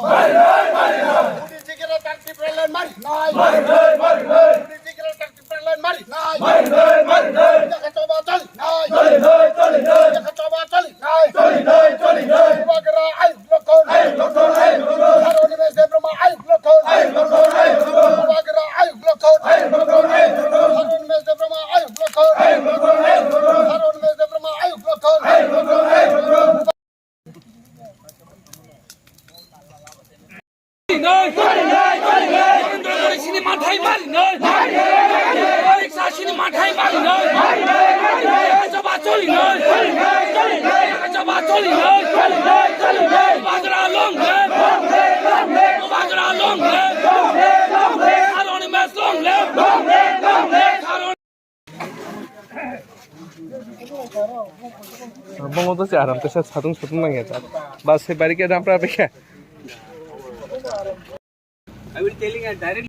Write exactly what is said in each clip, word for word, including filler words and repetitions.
Mari nai, mari nai. Mari nai, mari nai. Modi ji ke rata Tipraland mari nai. Mari nai, mari nai. Modi ji ke rata Tipraland mari nai. Mari nai, mari nai. Yakha choba choli nai. Choli nai, choli nai. Yakha choba choli nai. Choli nai, choli nai. Bubagra ayuk lokhon. Ayuk lokhon, ayuk lokhon. Sir Animesh Debbarma ayuk lokhon. Ayuk lokhon, ayuk lokhon. Bubagra ayuk lokhon. Ayuk lokhon, ayuk lokhon. Sir Animesh Debbarma ayuk lokhon. Ayuk lokhon, ayuk lokhon. Sir Animesh Debbarma ayuk lokhon. Ayuk lokhon, ayuk lokhon. Sini mathai mari noi. Riksa sini mathai mari noi. Jaba choli noi. Jaba choli noi. Bagra long live. Bagra long live. Aroni mes long live. Bongo to se aram to se satung satung nang ya. Bas se bari ke dam pra beke. I will telling a direct.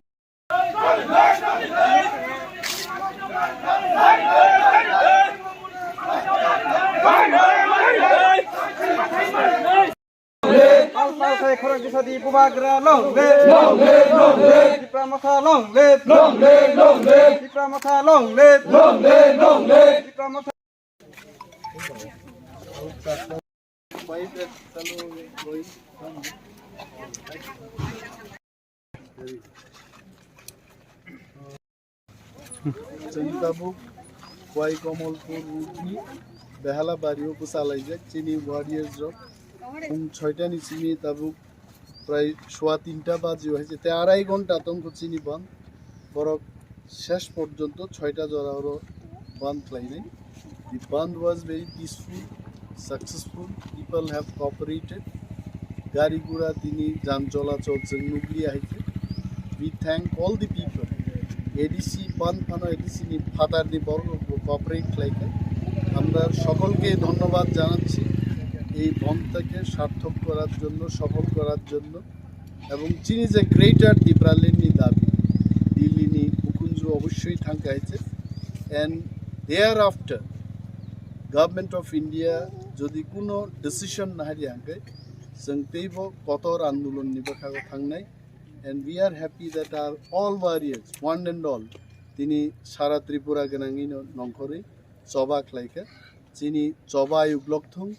Pal pal khai khorang bisa di Bubagra long live. Long live, long live. Tipra Motha long live. Long live, long live. Tipra Motha long live. Long live, long live. Tipra Motha. Chwng tabuk Wai Kamalpur road ni Behala bari o bwchalaijak chini warriors rok. Phung soita ni simi tabuk prai sua tinta baji o hai se, te arai ghonta tongkho chini bandh. Borok shesh porjonto soita jora oro bandh khlainai. The bandh was very peaceful, successful. People have cooperated. Gari gura tini jam cholachol chwng nukliya hai khe. We thank all the people. A D C bandh phano A D C ni phatar ni borok rok bo cooperate khlai khe. আমরা সকলকে ধন্যবাদ জানাচ্ছি এই বন্ধটাকে সার্থক করার জন্য, সফল করার জন্য। Ebong chini je Greater Tipraland ni dabi Delhi ni bukunju obossoi thangkha hai se, and thereafter Government of India jodi kuno decision nahari hangkhe chwng teibo kotor andolon ni bwkhago thangnai, and we are happy that our all warriors, one and all, tini sara Tripura gwnangwino nongkhorwi choba khlaikha. Chini choba ayuk lokthung,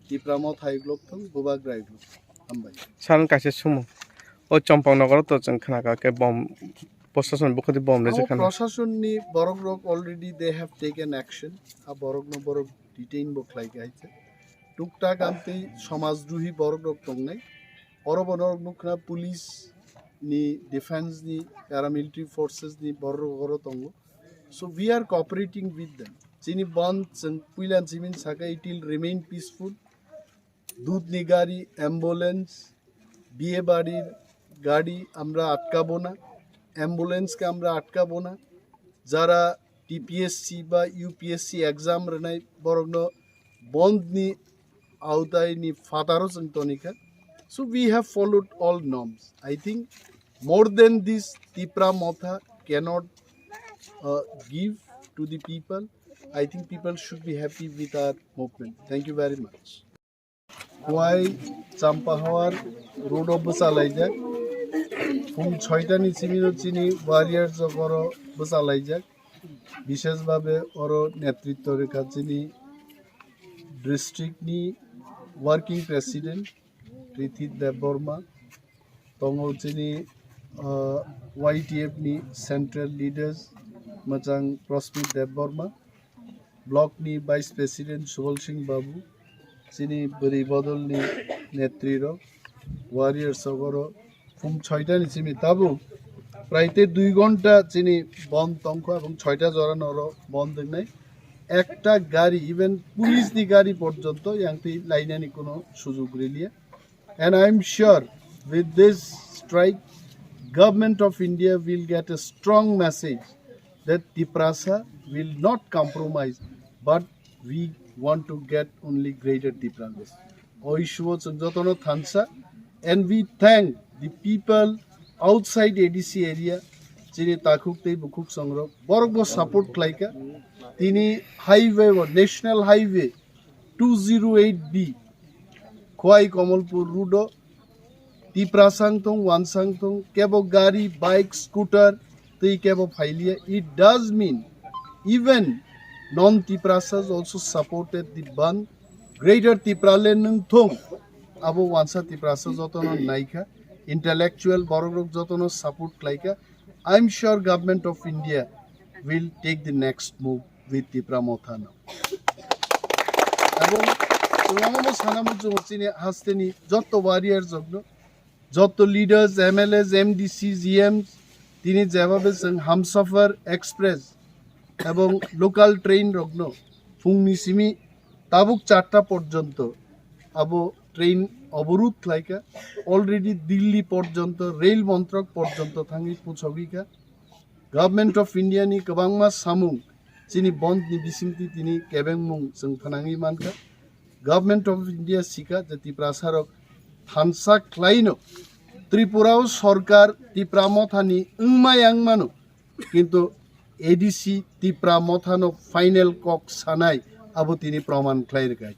Tipra Motha ayuk lokthung, Bubagra ayuk lokthung. Hambai. Saron kaisa sumung. O Chompang nogoro to chwng khna kha khe bom, prosason bukhudi bom rijak khana. Prosason ni borok rok already they have taken action. A borok no borok detain bo khlai kha hai se. Tuktak amtwi somaj druhi borok rok tongnai. Oro bo norok nukha police ni, defense ni, paramilitary forces ni borok rok oro tongo. So we are cooperating with them. Chini bandh chwng puilan simin saka it will remain peaceful. Dudhni গাড়ি, অ্যাম্বুলেন্স, বিয়ে বাড়ির গাড়ি আমরা আটকাবো না, অ্যাম্বুলেন্সকে আমরা আটকাবো না। যারা টিপিএসসি বা ইউপিএসসি এক্সাম রেনাই বরং বন্ধনি আওতায়নি ফাতারও চং তনিকা। So we have followed all norms. I think more than this, Tipra Motha cannot uh, give to the people. I think people should be happy with our movement. Thank you very much. Khowai Champahawar road o bwchalaijak. Phung soita ni simi no chini warriors rok oro bwchalaijak. Bishesh bhabe oro netritto rikha chini district ni working president Rithi Debbarma, tongo chini, uh, Y T F ni central leaders mwchang Prosmit Debbarma, block ni vice president Subal Singh Babu, chini bwrwi bodol ni netri rok, warriors rok oro phung soita ni simi tabuk prai te dui ghonta chini bond tongkha ebong soita jora no oro bond wngnai. Ekta gari, even police ni gari porjonto yang twi lainani kuno sujug riliya. And I am sure with this strike, Government of India will get a strong message that Tiprasa will not compromise, but we want to get only Greater Tipraland. O issue o chwng jotono thansa, and we thank the people outside A D C area, chini takhuk tei bukhuk songrok, borok bo support khlaikha. Tini highway o, national highway, two zero eight B Khwai Kamalpur road o Tiprasa wngthung, wansa wngthung, kebo gari, bike, scooter twi kebo phailiya. It does mean even non-Tiprasas also supported the bandh. Greater Tipraland wngthung, abo wansa Tiprasa jotono naikha, intellectual borokrok jotono support khlaikha. I'm sure Government of India will take the next move with Tipra Motha now. Ebong chwng omo sana muchungo chini hasteni jotto warriors rokno, jotto leaders, M L As, M D C, G Ms, tini jebhabe chwng Hamsafar Express ebong local train rokno phungni simi tabuk charta porjonto abo train oborudh khlaikha, already Delhi porjonto, rail montrok porjonto thangwi puchogwikha. Government of India ni kwbangma samung chini bandh ni bisingtwi tini kebengmung chwng phanangwi mankha. Government of India sikha je Tiprasa rok thansa khlaino Tripura o sorkar Tipra Motha ni wngma yang mano, kintu A D C Tipra Motha no final kok sanai abo tini proman khlai rwkha.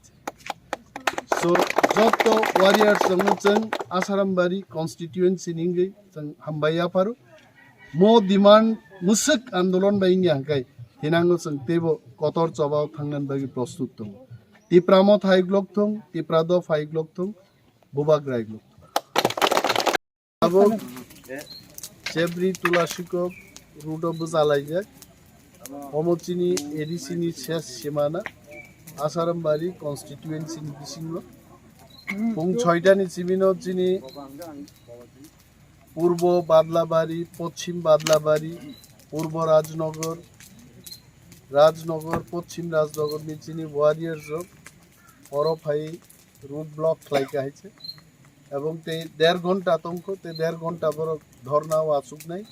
So, jotto warriors rokno chwng Asarambari constituency ni wngwi chwng hambai yapharo. Mo demand mwswk andolon bai wngya hwnkhe thinango chwng teibo kotor chobao thangna bagwi prostut tongo. Tipra Motha hai glok thung, Tipra dopha hai glok thung, Bubagra hai glok thung. Abo Chebri Tulasikok road o bwchalaijak. Omo chini A D C ni ses simana, Asarambari constituency ni bisingo. Pung soita ni simino chini Purbo Badlabari, Pochim Badlabari, Purbo Rajnogor, Rajnogor, Pochim Rajnogor ni chini warriors rok oro phai road block khlai kha hai se. Ebong tei der ghonta tongkho, tei der ghonta borok dhorna o achuknai.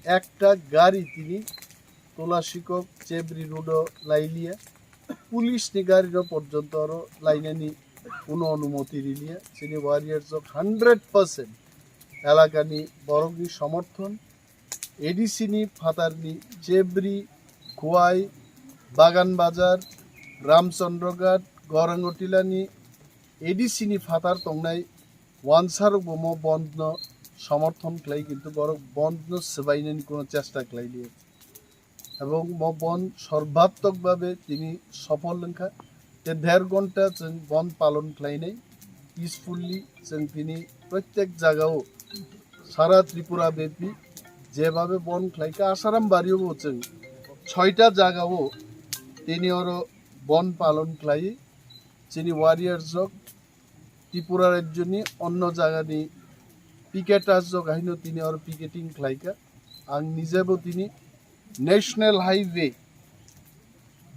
Ekta gari tini Tulasikok Chebri road o lailiya. Police ni gari rok porjonto oro lainani kuno onumoti riliya. Chini warriors rok hundred percent elakani borokni somorthon, A D C ni phatarni Chebri, Khwai, Bagan Bazar, Ramchandraghat, Gorangotila ni A D C ni phatar tongnai wansarokbo mo bandh no somorthon khlai, kintu borok bandh no swbainani kuno chesta khlai liya. Ebong mo bandh sorbattok babe tini sophol wngkha. Te der ghonta chwng bandh palon khlainai peacefully, chwng tini protyek jagao sara Tripura bepi jebabe bandh khlaikha, Asarambari o bo chwng soita jagao tini oro bandh palon khlai. Chini warriors rok Tripura rajyoni onno jagani picketers rok haino tini oro picketing khlaikha. Ang nijebo tini National Highway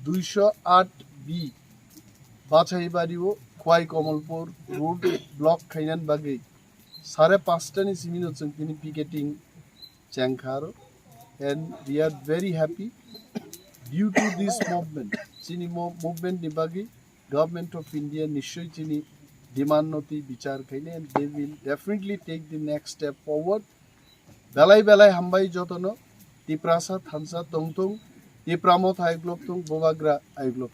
duisho aat B Bachaibari o Khwai Kamalpur road block khainani bagwi sare panchta ni simino chwng tini picketing chengkha aro. And we are very happy due to this movement. Chini mo-, movement ni bagwi Government of India nishoi chini demand no twi bichar khainai, and they will definitely take the next step forward. Belai belai hambai jotono, Tiprasa thansa tongthung, Tipra Motha aiglok thung, Bubagra aiglok